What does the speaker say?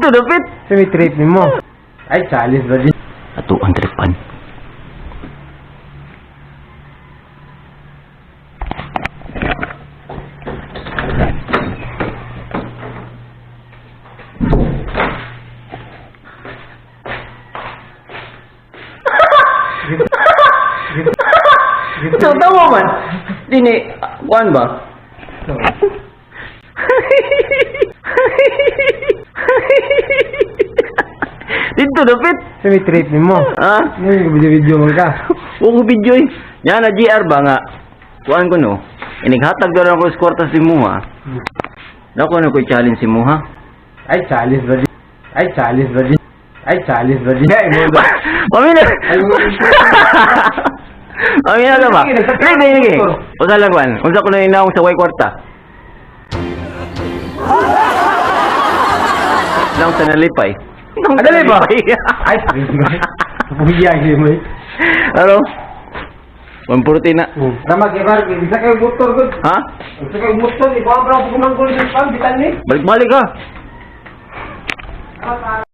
Dito dapit. Sa may trip nimo. Ay, challenge ba di? Ato ang tripan. Ito, tawa man. Dini, kuan ba? Dito, dapit. Sa may trip nimo. Ha? Ngayon, video-video man ka. Huwag ko video eh. Yan na GR ba nga? Kuan ko no. Inighatag daw ako sa kwarta si Muha. Dako na ko challenge si Muha. Ay, challenge ba di? Ay, challenge ba di? Ay, challenge ba di? Ay, mo ba? Pamina. Ay, Pamina ka ba? Sige, nagsabi Sige, sige. motor. Unsa lang kuan? Unsa ko na inaong sa way kwarta? Lang sa nalipay. Naong sa Ah, dali ba? nalipay. Ay, buhiya mo eh. Ano? 140 na. Ramag, ibar, isa kayo motor ko. Ha? Isa kayo motor, ikaw ang bravo kumanggol sa pang, bitan ni. Balik-balik ka. Ah,